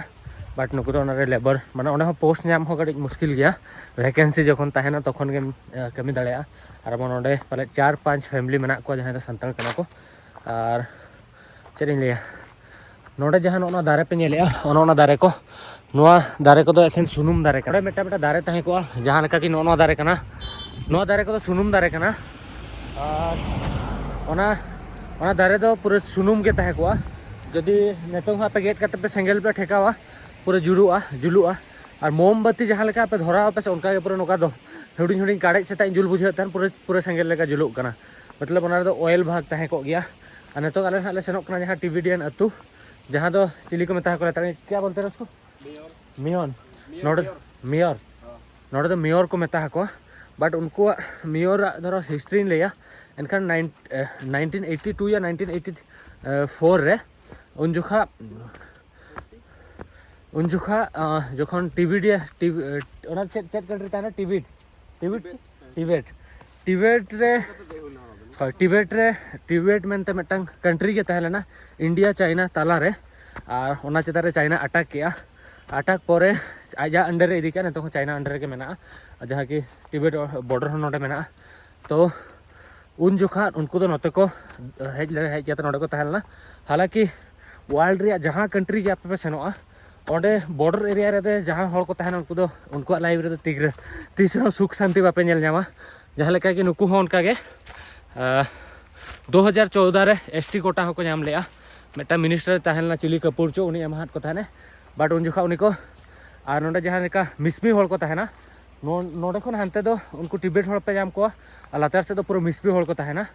ᱵᱟᱴ ᱱᱩᱠᱩ ᱫᱚ ᱚᱱᱟᱨᱮ ᱞᱮᱵᱟᱨ, ᱢᱟᱱᱮ ᱚᱸᱰᱮ ᱦᱚᱸ ᱯᱳᱥᱴ ᱧᱟᱢ ᱦᱚᱸ ᱠᱟᱹᱴᱤᱡ ᱢᱩᱥᱠᱤᱞ ᱜᱮᱭᱟ, ᱵᱷᱮᱠᱮᱱᱥᱤ ᱡᱚᱠᱷᱚᱱ ᱛᱟᱦᱮᱱᱟ ᱛᱚᱠᱷᱚᱱ ᱜᱮᱢ ᱠᱟᱹᱢᱤ ᱫᱟᱲᱮᱭᱟᱜᱼᱟ᱾ ᱟᱨ ᱟᱵᱚ ᱱᱚᱰᱮ ᱯᱟᱞᱮ ᱪᱟᱨ ᱯᱟᱸᱪ ᱯᱷᱮᱢᱮᱞᱤ ᱢᱮᱱᱟᱜ ᱠᱚᱣᱟ ᱡᱟᱦᱟᱸᱭ ᱫᱚ ᱥᱟᱱᱛᱟᱲ ᱠᱟᱱᱟ ᱠᱚ᱾ ᱟᱨ ᱪᱮᱫ ᱤᱧ ᱞᱟᱹᱭᱟ, ᱱᱚᱰᱮ ᱡᱟᱦᱟᱸ ᱱᱚᱜᱼᱚ ᱱᱚᱣᱟ ᱫᱟᱨᱮ ᱯᱮ ᱧᱮᱞᱮᱫᱼᱟ, ᱚᱱᱮ ᱚᱱᱟ ᱫᱟᱨᱮ ᱠᱚ, ᱱᱚᱣᱟ ᱫᱟᱨᱮ ᱠᱚᱫᱚ ᱮᱠᱷᱮᱱ ᱥᱩᱱᱩᱢ ᱫᱟᱨᱮ ᱠᱟᱱᱟ᱾ ᱱᱚᱰᱮ ᱢᱤᱫᱴᱟᱝ ᱢᱤᱫᱴᱟᱝ ᱫᱟᱨᱮ ᱛᱟᱦᱮᱸ ᱠᱚᱜᱼᱟ, ᱡᱟᱦᱟᱸ ᱞᱮᱠᱟ ᱠᱤ ᱱᱚᱜᱼᱚ ᱱᱚᱣᱟ ᱫᱟᱨᱮ ᱠᱟᱱᱟ, ᱱᱚᱣᱟ ᱫᱟᱨᱮ ᱠᱚᱫᱚ ᱥᱩᱱᱩᱢ ᱫᱟᱨᱮ ᱠᱟᱱᱟ᱾ ᱟᱨ ᱚᱱᱟ ᱚᱱᱟ ᱫᱟᱨᱮ ᱫᱚ ᱯᱩᱨᱟᱹ ᱥᱩᱱᱩᱢ ᱜᱮ ᱛᱟᱦᱮᱸ ᱠᱚᱜᱼᱟ᱾ ᱡᱩᱫᱤ ᱱᱤᱛᱚᱝ ᱦᱚᱸ ᱟᱯᱮ ᱜᱮᱫ ᱠᱟᱛᱮ ᱯᱮ ᱥᱮᱸᱜᱮᱞ ᱯᱮ ᱴᱷᱮᱠᱟᱣᱟ, ᱯᱩᱨᱟᱹ ᱡᱩᱞᱩᱜᱼᱟ, ᱡᱩᱞᱩᱜᱼᱟ᱾ ᱟᱨ ᱢᱳᱢᱵᱟᱛᱤ ᱡᱟᱦᱟᱸ ᱞᱮᱠᱟ ᱟᱯᱮ ᱫᱷᱚᱨᱟᱣ ᱟᱯᱮ ᱥᱮ, ᱚᱱᱠᱟ ᱜᱮ ᱯᱩᱨᱟᱹ ᱱᱚᱝᱠᱟ ᱫᱚ ᱦᱩᱰᱤᱧ ᱦᱩᱰᱤᱧ ᱠᱟᱲᱮᱡ ᱥᱮᱛᱟᱜ ᱤᱧ ᱡᱩᱞ ᱵᱩᱡᱷᱟᱹᱣᱮᱫ ᱛᱟᱦᱮᱱ, ᱯᱩᱨᱟᱹ ᱯᱩᱨᱟᱹ ᱥᱮᱸᱜᱮᱞ ᱞᱮᱠᱟ ᱡᱩᱞᱩᱜ ᱠᱟᱱᱟ᱾ ᱢᱚᱛᱞᱚᱵ ᱚᱱᱟ ᱨᱮᱫᱚ ᱚᱭᱮᱞ ᱵᱷᱟᱜᱽ ᱛᱟᱦᱮᱸ ᱠᱚᱜ ᱜᱮᱭᱟ᱾ ᱟᱨ ᱱᱤᱛᱚᱜ ᱟᱞᱮ ᱱᱟᱦᱟᱜ ᱞᱮ ᱥᱮᱱᱚᱜ ᱠᱟᱱᱟ ᱡᱟᱦᱟᱸ ᱴᱤᱵᱤᱰᱤᱭᱟᱱ ᱟᱹᱛᱩ, ᱡᱟᱦᱟᱸ ᱫᱚ ᱪᱤᱞᱤ ᱠᱚ ᱢᱮᱛᱟ ᱠᱚᱣᱟ, ᱞᱟᱛᱟᱨ ᱨᱮ ᱠᱮᱭᱟ ᱵᱚᱞᱛᱮ ᱨᱮ ᱩᱥᱠᱳ? ᱢᱤᱭᱚᱱ᱾ ᱱᱚᱰᱮ ᱢᱤᱭᱚᱨ᱾ ᱱᱚᱰᱮ ᱫᱚ ᱢᱤᱭᱚᱨ ᱠᱚ ᱢᱮᱛᱟ ᱟᱠᱚᱣᱟ᱾ ᱵᱟᱴ ᱩᱱᱠᱩᱣᱟᱜ ᱢᱤᱭᱚᱨᱟᱜ ᱫᱷᱚᱨᱚ ᱦᱤᱥᱴᱨᱤᱧ ᱞᱟᱹᱭᱟ, ᱮᱱᱠᱷᱟᱱ ᱱᱟᱭᱤᱱᱴᱤᱱ ᱮᱭᱤᱴᱤ ᱴᱩ ᱭᱟ ᱱᱟᱭᱤᱱᱴᱤᱱ ᱮᱭᱤᱴᱤ ᱯᱷᱳᱨ ᱨᱮ, ᱩᱱ ᱡᱚᱠᱷᱟ ᱩᱱ ᱡᱚᱠᱷᱟ ᱡᱚᱠᱷᱚᱱ ᱴᱤᱵᱤᱰᱤᱭᱟ ᱚᱱᱟ ᱪᱮᱫ ᱪᱮᱫ ᱠᱟᱱᱴᱨᱤ ᱛᱟᱦᱮᱱᱟ? ᱴᱤᱵᱤᱰ ᱴᱤᱵᱤᱰ ᱴᱤᱵᱮᱴ ᱴᱤᱵᱮᱴ ᱨᱮ ᱦᱳᱭ, ᱴᱤᱵᱮᱴ ᱨᱮ, ᱴᱤᱵᱮᱴ ᱢᱮᱱᱛᱮ ᱢᱤᱫᱴᱟᱝ ᱠᱟᱱᱴᱨᱤ ᱜᱮ ᱛᱟᱦᱮᱸ ᱞᱮᱱᱟ, ᱤᱱᱰᱤᱭᱟ ᱪᱟᱭᱱᱟ ᱛᱟᱞᱟᱨᱮ᱾ ᱟᱨ ᱚᱱᱟ ᱪᱮᱛᱟᱱ ᱨᱮ ᱪᱟᱭᱱᱟ ᱟᱴᱟᱠ ᱠᱮᱜᱼᱟ᱾ ᱟᱴᱟᱠ ᱯᱚᱨᱮ ᱟᱡᱟᱜ ᱟᱱᱰᱟᱨ ᱨᱮ ᱤᱫᱤ ᱠᱮᱜᱼᱟ, ᱱᱤᱛᱚᱜ ᱦᱚᱸ ᱪᱟᱭᱱᱟ ᱟᱱᱰᱟᱨ ᱨᱮᱜᱮ ᱢᱮᱱᱟᱜᱼᱟ᱾ ᱟᱨ ᱡᱟᱦᱟᱸ ᱠᱤ ᱴᱤᱵᱮᱴ ᱵᱚᱰᱟᱨ ᱦᱚᱸ ᱱᱚᱰᱮ ᱢᱮᱱᱟᱜᱼᱟ᱾ ᱛᱚ ᱩᱱ ᱡᱚᱠᱷᱟ ᱩᱱᱠᱩ ᱫᱚ ᱱᱚᱛᱮ ᱠᱚ ᱦᱮᱡ ᱞᱮ ᱦᱮᱡ ᱠᱟᱛᱮ ᱱᱚᱰᱮ ᱠᱚ ᱛᱟᱦᱮᱸ ᱞᱮᱱᱟ᱾ ᱦᱟᱞᱟᱠᱤ ᱣᱟᱨᱞᱰ ᱨᱮᱭᱟᱜ ᱡᱟᱦᱟᱸ ᱠᱟᱱᱴᱨᱤ ᱜᱮ ᱟᱯᱮ ᱯᱮ ᱥᱮᱱᱚᱜᱼᱟ, ᱚᱸᱰᱮ ᱵᱚᱰᱟᱨ ᱮᱨᱤᱭᱟ ᱨᱮ ᱡᱟᱦᱟᱸ ᱦᱚᱲ ᱠᱚ ᱛᱟᱦᱮᱱᱟ, ᱩᱱᱠᱩ ᱫᱚ ᱩᱱᱠᱩᱣᱟᱜ ᱞᱟᱭᱤᱯᱷ ᱨᱮᱫᱚ ᱛᱤᱥ ᱨᱮ ᱛᱤᱥ ᱨᱮᱦᱚᱸ ᱥᱩᱠ ᱥᱟᱱᱛᱤ ᱵᱟᱯᱮ ᱧᱮᱞ ᱧᱟᱢᱟ᱾ ᱡᱟᱦᱟᱸ ᱞᱮᱠᱟ ᱜᱮ ᱱᱩᱠᱩ ᱦᱚᱸ ᱚᱱᱠᱟ ᱜᱮ ᱫᱩ ᱦᱟᱡᱟᱨ ᱪᱳᱣᱫᱟ ᱨᱮ ᱮᱥ ᱴᱤ ᱠᱳᱴᱟ ᱦᱚᱸᱠᱚ ᱧᱟᱢ ᱞᱮᱜᱼᱟ᱾ ᱢᱤᱫᱴᱟᱝ ᱢᱤᱱᱤᱥᱴᱟᱨ ᱛᱟᱦᱮᱸ ᱞᱮᱱᱟ ᱪᱤᱞᱤ ᱠᱟᱯᱩᱨ ᱪᱚ, ᱩᱱᱤ ᱮᱢᱟᱦᱟᱫ ᱠᱚ ᱛᱟᱦᱮᱱᱮ᱾ ᱵᱟᱴ ᱩᱱ ᱡᱚᱠᱷᱟ ᱩᱱᱤ ᱠᱚ, ᱟᱨ ᱱᱚᱰᱮ ᱡᱟᱦᱟᱸ ᱞᱮᱠᱟ ᱢᱤᱥᱢᱤ ᱦᱚᱲ ᱠᱚ ᱛᱟᱦᱮᱱᱟ, ᱱᱚ- ᱱᱚᱰᱮ ᱠᱷᱚᱱ ᱦᱟᱱᱛᱮ ᱫᱚ ᱩᱱᱠᱩ ᱴᱤᱵᱮᱴ ᱦᱚᱲ ᱯᱮ ᱧᱟᱢ ᱠᱚᱣᱟ, ᱟᱨ ᱞᱟᱛᱟᱨ ᱥᱮᱫ ᱫᱚ ᱯᱩᱨᱟᱹ ᱢᱤᱥᱢᱤ ᱦᱚᱲ ᱠᱚ ᱛᱟᱦᱮᱱᱟ᱾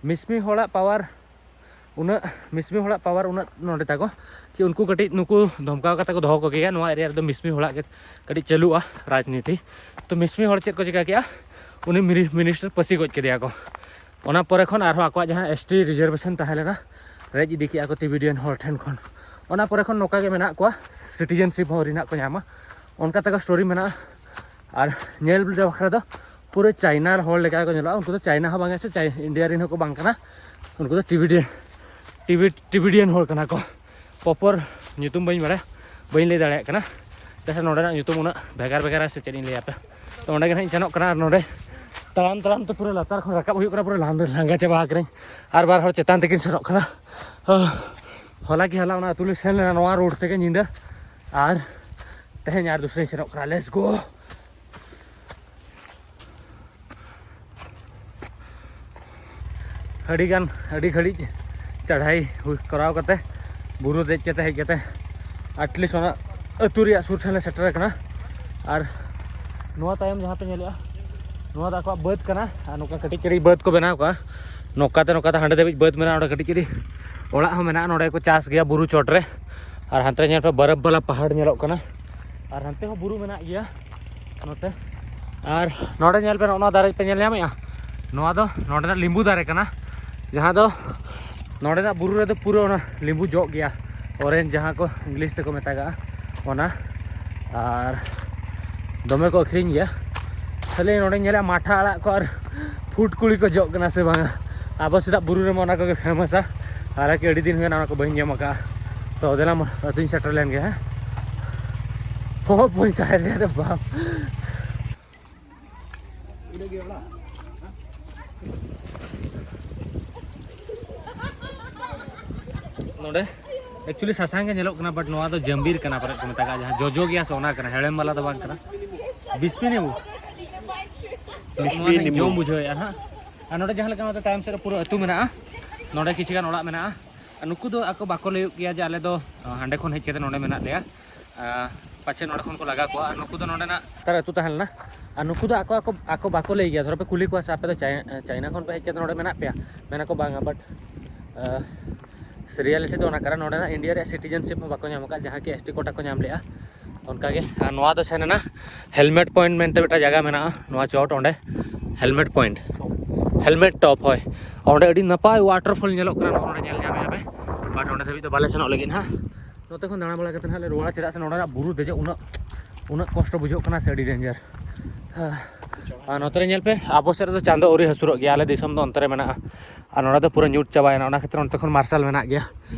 ᱢᱤᱥᱢᱤ ᱦᱚᱲᱟᱜ ᱯᱟᱣᱟᱨ ᱩᱱᱟᱹᱜ, ᱢᱤᱥᱢᱤ ᱦᱚᱲᱟᱜ ᱯᱟᱣᱟᱨ ᱩᱱᱟᱹᱜ ᱱᱚᱰᱮ ᱛᱟᱠᱚ ᱠᱤ ᱩᱱᱠᱩ ᱠᱟᱹᱴᱤᱡ ᱱᱩᱠᱩ ᱫᱷᱚᱢᱠᱟᱣ ᱠᱟᱛᱮ ᱠᱚ ᱫᱚᱦᱚ ᱠᱚᱜᱮᱭᱟ᱾ ᱱᱚᱣᱟ ᱮᱨᱤᱭᱟ ᱨᱮᱫᱚ ᱢᱤᱥᱢᱤ ᱦᱚᱲᱟᱜ ᱜᱮ ᱠᱟᱹᱴᱤᱡ ᱪᱟᱹᱞᱩᱜᱼᱟ ᱨᱟᱡᱽᱱᱤᱛᱤ᱾ ᱛᱚ ᱢᱤᱥᱢᱤ ᱦᱚᱲ ᱪᱮᱫ ᱠᱚ ᱪᱤᱠᱟ ᱠᱮᱜᱼᱟ, ᱩᱱᱤ ᱢᱤᱱᱤ- ᱢᱤᱱᱤᱥᱴᱟᱨ ᱯᱟᱹᱥᱤ ᱜᱚᱡ ᱠᱮᱫᱮᱭᱟ ᱠᱚ᱾ ᱚᱱᱟ ᱯᱚᱨᱮ ᱠᱷᱚᱱ ᱟᱨᱦᱚᱸ ᱟᱠᱚᱣᱟᱜ ᱡᱟᱦᱟᱸ ᱮᱥ ᱴᱤ ᱨᱤᱡᱟᱨᱵᱷᱮᱥᱚᱱ ᱛᱟᱦᱮᱸ ᱞᱮᱱᱟ, ᱨᱮᱡ ᱤᱫᱤ ᱠᱮᱜᱼᱟ ᱠᱚ ᱴᱤᱵᱤᱰᱤᱭᱟᱱ ᱦᱚᱲ ᱴᱷᱮᱱ ᱠᱷᱚᱱ᱾ ᱚᱱᱟ ᱯᱚᱨᱮ ᱠᱷᱚᱱ ᱱᱚᱝᱠᱟ ᱜᱮ ᱢᱮᱱᱟᱜ ᱠᱚᱣᱟ, ᱥᱤᱴᱤᱡᱮᱱᱥᱤᱯ ᱦᱚᱸ ᱟᱹᱣᱨᱤ ᱱᱟᱜ ᱠᱚ ᱧᱟᱢᱟ᱾ ᱚᱱᱠᱟ ᱛᱮᱜᱮ ᱥᱴᱳᱨᱤ ᱢᱮᱱᱟᱜᱼᱟ᱾ ᱟᱨ ᱧᱮᱞ ᱵᱟᱠᱷᱨᱟ ᱫᱚ ᱯᱩᱨᱟᱹ ᱪᱟᱭᱱᱟ ᱦᱚᱲ ᱞᱮᱠᱟ ᱠᱚ ᱧᱮᱞᱚᱜᱼᱟ᱾ ᱩᱱᱠᱩ ᱫᱚ ᱪᱟᱭᱱᱟ ᱦᱚᱸ ᱵᱟᱝ ᱥᱮ ᱤᱱᱰᱤᱭᱟ ᱨᱮᱱ ᱦᱚᱸᱠᱚ ᱵᱟᱝ ᱠᱟᱱᱟ᱾ ᱩᱱᱠᱩ ᱫᱚ ᱴᱤᱵᱤᱰᱤᱭᱟᱱ, ᱴᱤᱵᱤ ᱴᱤᱵᱤᱰᱤᱭᱟᱱ ᱦᱚᱲ ᱠᱟᱱᱟ ᱠᱚ᱾ ᱯᱨᱚᱯᱚᱨ ᱧᱩᱛᱩᱢ ᱵᱟᱹᱧ ᱵᱟᱲᱟᱭᱟ, ᱵᱟᱹᱧ ᱞᱟᱹᱭ ᱫᱟᱲᱮᱭᱟᱜ ᱠᱟᱱᱟ᱾ ᱪᱮᱫᱟᱜ ᱥᱮ ᱱᱚᱰᱮᱱᱟᱜ ᱧᱩᱛᱩᱢ ᱩᱱᱟᱹᱜ ᱵᱷᱮᱜᱟᱨ ᱵᱷᱮᱜᱟᱨᱟ ᱥᱮ ᱪᱮᱫ ᱤᱧ ᱞᱟᱹᱭ ᱟᱯᱮ᱾ ᱛᱚ ᱚᱸᱰᱮ ᱜᱮ ᱱᱟᱜ ᱤᱧ ᱥᱮᱱᱚᱜ ᱠᱟᱱᱟ᱾ ᱟᱨ ᱱᱚᱰᱮ ᱛᱟᱲᱟᱢ ᱛᱟᱲᱟᱢ ᱛᱮ ᱯᱩᱨᱟᱹ ᱞᱟᱛᱟᱨ ᱠᱷᱚᱱ ᱨᱟᱠᱟᱵ ᱦᱩᱭᱩᱜ ᱠᱟᱱᱟ, ᱯᱩᱨᱟᱹ ᱞᱟᱸᱜᱟ, ᱞᱟᱸᱜᱟ ᱪᱟᱵᱟ ᱟᱠᱟᱱᱟᱹᱧ᱾ ᱟᱨ ᱵᱟᱨ ᱦᱚᱲ ᱪᱮᱛᱟᱱ ᱛᱮᱠᱤᱱ ᱥᱮᱱᱚᱜ ᱠᱟᱱᱟ᱾ ᱦᱚᱞᱟ ᱠᱤ ᱦᱚᱞᱟ ᱚᱱᱟ ᱟᱹᱛᱩ ᱞᱮ ᱥᱮᱱ ᱞᱮᱱᱟ ᱱᱚᱣᱟ ᱨᱳᱰ ᱛᱮᱜᱮ ᱧᱤᱫᱟᱹ, ᱟᱨ ᱛᱮᱦᱮᱧ ᱟᱨ ᱫᱩᱥᱨᱟᱧ ᱥᱮᱱᱚᱜ ᱠᱟᱱᱟ᱾ Let's go᱾ ᱟᱹᱰᱤᱜᱟᱱ, ᱟᱹᱰᱤ ᱜᱷᱟᱹᱲᱤᱡ ᱪᱟᱲᱦᱟᱭ ᱦᱩᱭ, ᱠᱚᱨᱟᱣ ᱠᱟᱛᱮ, ᱵᱩᱨᱩ ᱫᱮᱡ ᱠᱟᱛᱮ ᱦᱮᱡ ᱠᱟᱛᱮ, ᱟᱴᱞᱤᱥᱴ ᱚᱱᱟ ᱟᱹᱛᱩ ᱨᱮᱭᱟᱜ ᱥᱩᱨ ᱴᱷᱮᱱ ᱞᱮ ᱥᱮᱴᱮᱨ ᱟᱠᱟᱱᱟ᱾ ᱟᱨ ᱱᱚᱣᱟ ᱛᱟᱭᱚᱢ ᱡᱟᱦᱟᱸ ᱯᱮ ᱧᱮᱞᱮᱜᱼᱟ, ᱱᱚᱣᱟ ᱫᱚ ᱟᱠᱚᱣᱟᱜ ᱵᱟᱹᱫᱽ ᱠᱟᱱᱟ᱾ ᱟᱨ ᱱᱚᱝᱠᱟ ᱠᱟᱹᱴᱤᱡ ᱠᱟᱹᱴᱤᱡ ᱵᱟᱹᱫᱽ ᱠᱚ ᱵᱮᱱᱟᱣ ᱠᱟᱜᱼᱟ, ᱱᱚᱝᱠᱟ ᱛᱮ ᱱᱚᱝᱠᱟ ᱛᱮ ᱦᱟᱸᱰᱮ ᱫᱷᱟᱹᱵᱤᱡ ᱵᱟᱹᱫᱽ ᱢᱮᱱᱟᱜᱼᱟ᱾ ᱚᱸᱰᱮ ᱠᱟᱹᱴᱤᱡ ᱠᱟᱹᱴᱤᱡ ᱚᱲᱟᱜ ᱦᱚᱸ ᱢᱮᱱᱟᱜᱼᱟ᱾ ᱱᱚᱸᱰᱮ ᱠᱚ ᱪᱟᱥ ᱜᱮᱭᱟ ᱵᱩᱨᱩ ᱪᱚᱴ ᱨᱮ᱾ ᱟᱨ ᱦᱟᱱᱛᱮ ᱧᱮᱞ ᱯᱮ, ᱵᱚᱨᱚᱯ ᱵᱟᱞᱟ ᱯᱟᱦᱟᱲ ᱧᱮᱞᱚᱜ ᱠᱟᱱᱟ᱾ ᱟᱨ ᱦᱟᱱᱛᱮ ᱦᱚᱸ ᱵᱩᱨᱩ ᱢᱮᱱᱟᱜ ᱜᱮᱭᱟ ᱱᱚᱛᱮ᱾ ᱟᱨ ᱱᱚᱰᱮ ᱧᱮᱞ ᱯᱮ, ᱱᱚᱜᱼᱚ ᱱᱚᱣᱟ ᱫᱟᱨᱮ ᱯᱮ ᱧᱮᱞ ᱧᱟᱢᱮᱜᱼᱟ? ᱱᱚᱣᱟ ᱫᱚ ᱱᱚᱰᱮᱱᱟᱜ ᱞᱤᱢᱵᱩ ᱫᱟᱨᱮ ᱠᱟᱱᱟ, ᱡᱟᱦᱟᱸ ᱫᱚ ᱱᱚᱰᱮᱱᱟᱜ ᱵᱩᱨᱩ ᱨᱮᱫᱚ ᱯᱩᱨᱟᱹ ᱚᱱᱟ ᱞᱤᱢᱵᱩ ᱡᱚᱜ ᱜᱮᱭᱟ, ᱚᱨᱮᱧᱡᱽ ᱡᱟᱦᱟᱸ ᱠᱚ ᱤᱝᱞᱤᱥ ᱛᱮᱠᱚ ᱢᱮᱛᱟᱜᱟᱜᱼᱟ ᱚᱱᱟ᱾ ᱟᱨ ᱫᱚᱢᱮ ᱠᱚ ᱟᱹᱠᱷᱨᱤᱧ ᱜᱮᱭᱟ᱾ ᱠᱷᱟᱹᱞᱤ ᱱᱚᱰᱮᱧ ᱧᱮᱞᱟ ᱢᱟᱴᱷᱟ ᱟᱲᱟᱜ ᱠᱚ ᱟᱨ ᱯᱷᱩᱴ ᱠᱩᱲᱤ ᱠᱚ ᱡᱚᱜ ᱠᱟᱱᱟ ᱥᱮ ᱵᱟᱝᱟ᱾ ᱟᱵᱚ ᱥᱮᱫᱟᱜ ᱵᱩᱨᱩ ᱨᱮᱢᱟ ᱚᱱᱟ ᱠᱚᱜᱮ ᱯᱷᱮᱢᱟᱥᱟ, ᱟᱨ ᱠᱤ ᱟᱹᱰᱤ ᱫᱤᱱ ᱦᱩᱭᱱᱟ ᱚᱱᱟ ᱠᱚ ᱵᱟᱹᱧ ᱡᱚᱢ ᱟᱠᱟᱫᱼᱟ᱾ ᱛᱚ ᱫᱮᱞᱟ ᱢᱟ, ᱟᱹᱛᱩᱧ ᱥᱮᱴᱮᱨ ᱞᱮᱱ ᱜᱮ, ᱦᱮᱸ᱾ ᱦᱚᱸ, ᱯᱚᱭᱥᱟ ᱦᱮᱡ ᱨᱮ ᱵᱟᱯ᱾ ᱱᱚᱰᱮ actually ᱥᱟᱥᱟᱝ ᱜᱮ ᱧᱮᱞᱚᱜ ᱠᱟᱱᱟ, but ᱱᱚᱣᱟ ᱫᱚ ᱡᱟᱢᱵᱤᱨ ᱠᱟᱱᱟ, ᱯᱟᱞᱮᱫ ᱠᱚ ᱢᱮᱛᱟᱜᱼᱟ, ᱡᱟᱦᱟᱸ ᱡᱚᱡᱚ ᱜᱮᱭᱟ ᱥᱮ ᱚᱱᱟ ᱠᱟᱱᱟ, ᱦᱮᱲᱮᱢ ᱵᱟᱞᱟ ᱫᱚ ᱵᱟᱝ ᱠᱟᱱᱟ᱾ ᱵᱤᱥᱯᱤ ᱱᱮᱵᱩ᱾ ᱵᱤᱥᱯᱤ ᱱᱚᱣᱟ ᱫᱚ ᱱᱮᱵᱩ᱾ ᱡᱚᱢ ᱵᱩᱡᱷᱟᱹᱣᱮᱫᱼᱟ ᱦᱟᱸᱜ᱾ ᱟᱨ ᱱᱚᱰᱮ ᱡᱟᱦᱟᱸ ᱞᱮᱠᱟ ᱱᱚᱛᱮ ᱛᱟᱭᱚᱢ ᱥᱮᱫ ᱨᱮ ᱯᱩᱨᱟᱹ ᱟᱹᱛᱩ ᱢᱮᱱᱟᱜᱼᱟ, ᱱᱚᱰᱮ ᱠᱤᱪᱷᱩ ᱜᱟᱱ ᱚᱲᱟᱜ ᱢᱮᱱᱟᱜᱼᱟ᱾ ᱟᱨ ᱱᱩᱠᱩ ᱫᱚ ᱟᱠᱚ ᱵᱟᱠᱚ ᱞᱟᱹᱭᱚᱜ ᱜᱮᱭᱟ ᱡᱮ ᱟᱞᱮ ᱫᱚ, ᱟᱸ, ᱦᱟᱸᱰᱮ ᱠᱷᱚᱱ ᱦᱮᱡ ᱠᱟᱛᱮ ᱱᱚᱰᱮ ᱢᱮᱱᱟᱜ ᱞᱮᱭᱟ᱾ ᱟᱸ, ᱯᱟᱪᱷᱮ ᱱᱚᱰᱮ ᱠᱷᱚᱱ ᱠᱚ ᱞᱟᱜᱟ ᱠᱚᱣᱟ᱾ ᱟᱨ ᱱᱩᱠᱩ ᱫᱚ ᱱᱚᱰᱮᱱᱟᱜ ᱞᱟᱛᱟᱨ ᱟᱹᱛᱩ ᱛᱟᱦᱮᱸ ᱞᱮᱱᱟ᱾ ᱟᱨ ᱱᱩᱠᱩ ᱫᱚ ᱟᱠᱚ, ᱟᱠᱚ, ᱟᱠᱚ ᱵᱟᱠᱚ ᱞᱟᱹᱭ ᱜᱮᱭᱟ᱾ ᱫᱷᱚᱨᱚ ᱯᱮ ᱠᱩᱞᱤ ᱠᱚᱣᱟ ᱥᱮ ᱟᱯᱮ ᱫᱚ ᱪᱟᱭ-, ᱪᱟᱭᱱᱟ ᱠᱷᱚᱱ ᱯᱮ ᱦᱮᱡ ᱠᱟᱛᱮ ᱱᱚᱰᱮ ᱢᱮᱱᱟᱜ ᱯᱮᱭᱟ? ᱢᱮᱱᱟ ᱠᱚ ᱵᱟᱝᱟ, but, ᱟᱸ, reality ᱫᱚ ᱚᱱᱟ ᱠᱟᱱᱟ, ᱱᱚᱰᱮᱱᱟᱜ ᱤᱱᱰᱤᱭᱟ ᱨᱮᱭᱟᱜ citizenship ᱦᱚᱸ ᱵᱟᱠᱚ ᱧᱟᱢ ᱟᱠᱟᱫ, ᱡᱟᱦᱟᱸ ᱠᱤ S T quota ᱠᱚ ᱧᱟᱢ ᱞᱮᱜᱼᱟ᱾ ᱚᱱᱠᱟᱜᱮ, ᱟᱨ ᱱᱚᱣᱟ ᱫᱚ ᱥᱮᱱ ᱮᱱᱟ helmet point ᱢᱮᱱᱛᱮ ᱢᱤᱫᱴᱟᱝ ᱡᱟᱭᱜᱟ ᱢᱮᱱᱟᱜᱼᱟ, ᱱᱚᱣᱟ ᱪᱚᱴ ᱚᱸᱰᱮ helmet point, helmet top, ᱦᱳᱭ᱾ ᱚᱸᱰᱮ ᱟᱹᱰᱤ ᱱᱟᱯᱟᱭ waterfall ᱧᱮᱞᱚᱜ ᱠᱟᱱᱟ, ᱱᱚᱜᱼᱚ ᱱᱚᱰᱮ ᱧᱮᱞ ᱧᱟᱢᱮᱫᱼᱟ ᱯᱮ᱾ ᱟᱨ ᱚᱸᱰᱮ ᱫᱷᱟᱹᱵᱤᱡ ᱫᱚ ᱵᱟᱞᱮ ᱥᱮᱱᱚᱜ ᱞᱟᱹᱜᱤᱫ ᱦᱟᱸᱜ᱾ ᱱᱚᱛᱮ ᱠᱷᱚᱱ ᱫᱟᱬᱟ ᱵᱟᱲᱟ ᱠᱟᱛᱮ ᱦᱟᱸᱜ ᱞᱮ ᱨᱩᱣᱟᱹᱲᱟ, ᱪᱮᱫᱟᱜ ᱥᱮ ᱱᱚᱰᱮᱱᱟᱜ ᱵᱩᱨᱩ ᱫᱮᱡᱚᱜ ᱩᱱᱟᱹᱜ ᱩᱱᱟᱹᱜ ᱠᱚᱥᱴᱚ ᱵᱩᱡᱷᱟᱹᱜ ᱠᱟᱱᱟ ᱥᱮ, ᱟᱹᱰᱤ ᱰᱮᱧᱡᱟᱨ᱾ ᱟᱨ ᱱᱚᱛᱮ ᱨᱮ ᱧᱮᱞ ᱯᱮ, ᱟᱵᱚ ᱥᱮᱫ ᱨᱮᱫᱚ ᱪᱟᱸᱫᱚ ᱟᱹᱣᱨᱤ ᱦᱟᱹᱥᱩᱨᱚᱜ ᱜᱮᱭᱟ, ᱟᱞᱮ ᱫᱤᱥᱚᱢ ᱫᱚ ᱚᱱᱛᱮ ᱨᱮ ᱢᱮᱱᱟᱜᱼᱟ᱾ ᱟᱨ ᱱᱚᱰᱮ ᱫᱚ ᱯᱩᱨᱟᱹ ᱧᱩᱛ ᱪᱟᱵᱟᱭᱮᱱᱟ, ᱚᱱᱟ ᱠᱷᱟᱹᱛᱤᱨ ᱚᱱᱛᱮ ᱠᱷᱚᱱ ᱢᱟᱨᱥᱟᱞ ᱢᱮᱱᱟᱜ ᱜᱮᱭᱟ᱾